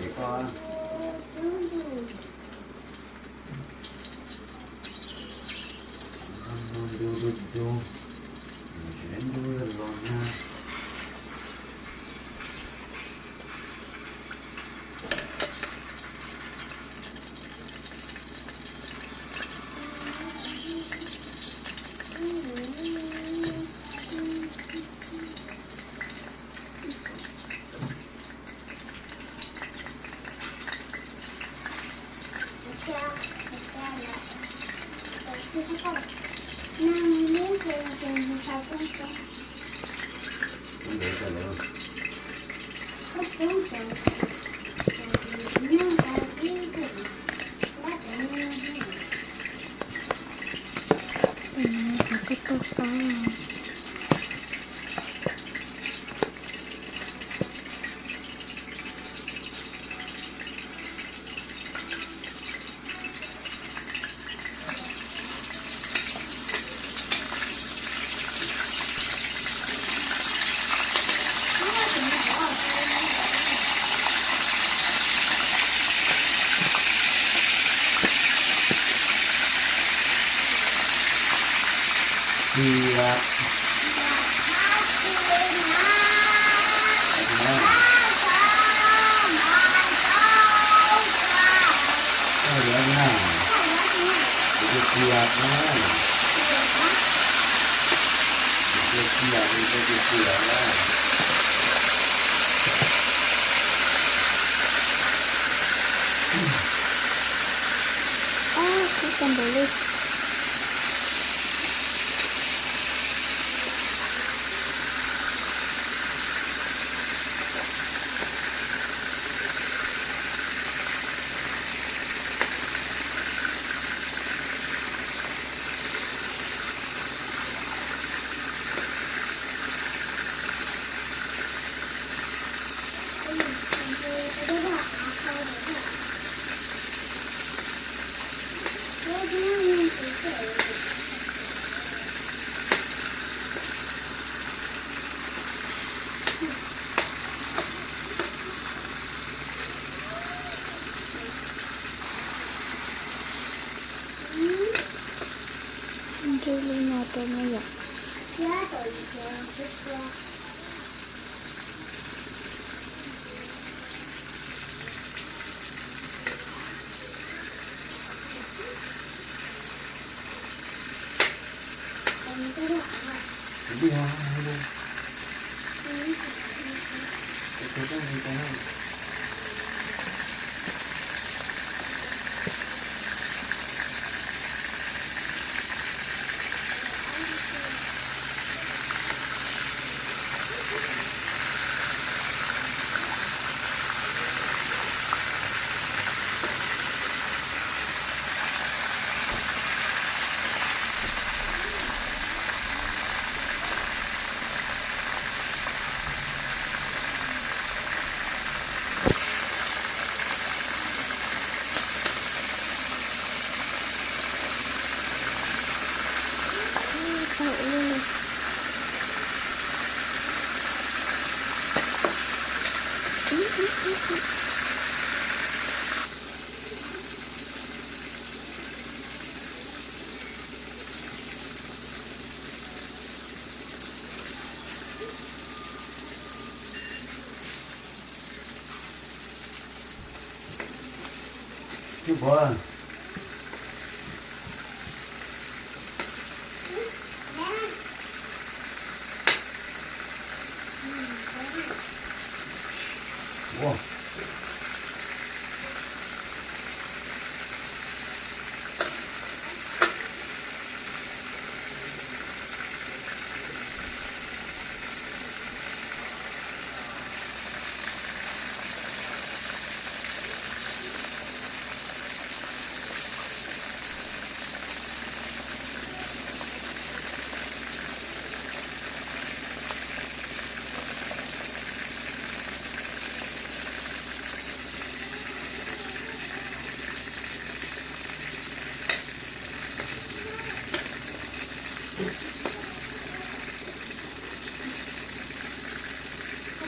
Koj, ntu ntu ntu, ntu ntu los nag. Tias Ntsib lub no rau no yom. Tub Pov. Ua.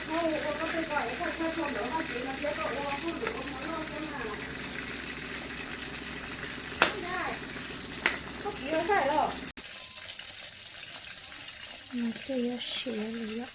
Koj ua koj tej ko es koj txhob tso ntawd hauv tsev no thiab, koj ua hauj lwm Ces yuav siav lawm yom.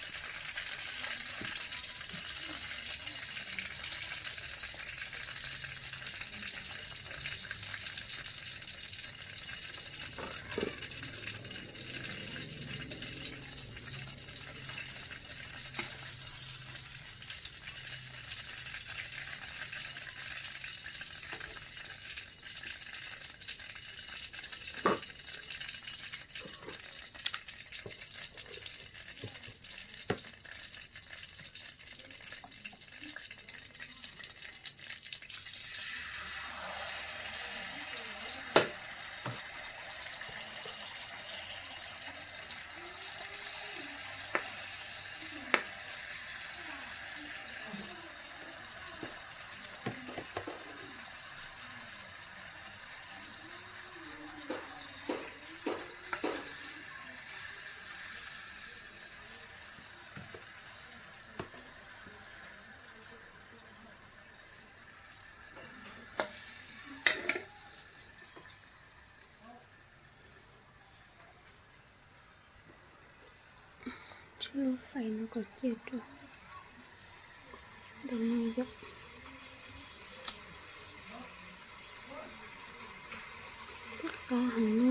Tsib lub fais no kom ciaj rau ntawm no yom. Ntxim qab heev no.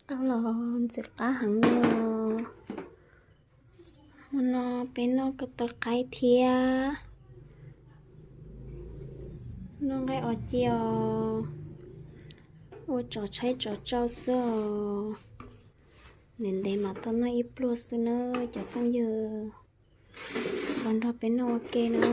Tau los ntxim qab heev li os. Hmo no peb noj ko taw qaib thiab noj nqaij os ci os. Ua tsov tshaib tsov tsau xwb os. Ntev ntev mam tau noj ib pluag xwb na cov phooj ywg. Los nrog peb noj ua ke na.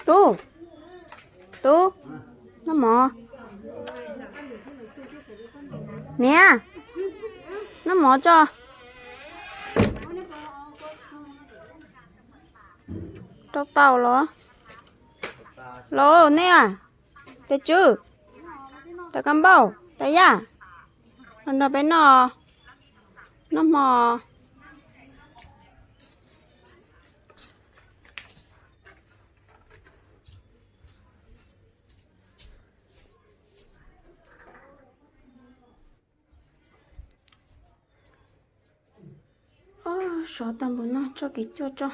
Tub, tub, noj mov. Niam, noj mov tso. Rau taum los? Los nej a, tus tswv, tus kab npauj, tus yaj, los nrog peb noj, noj hmo. Sov tau npaum no tso kev cua tso.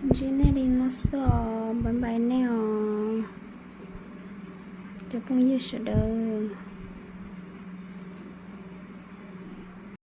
Ntsib nej li no xwb os, bye bye nej os cov phooj ywg sawv daws.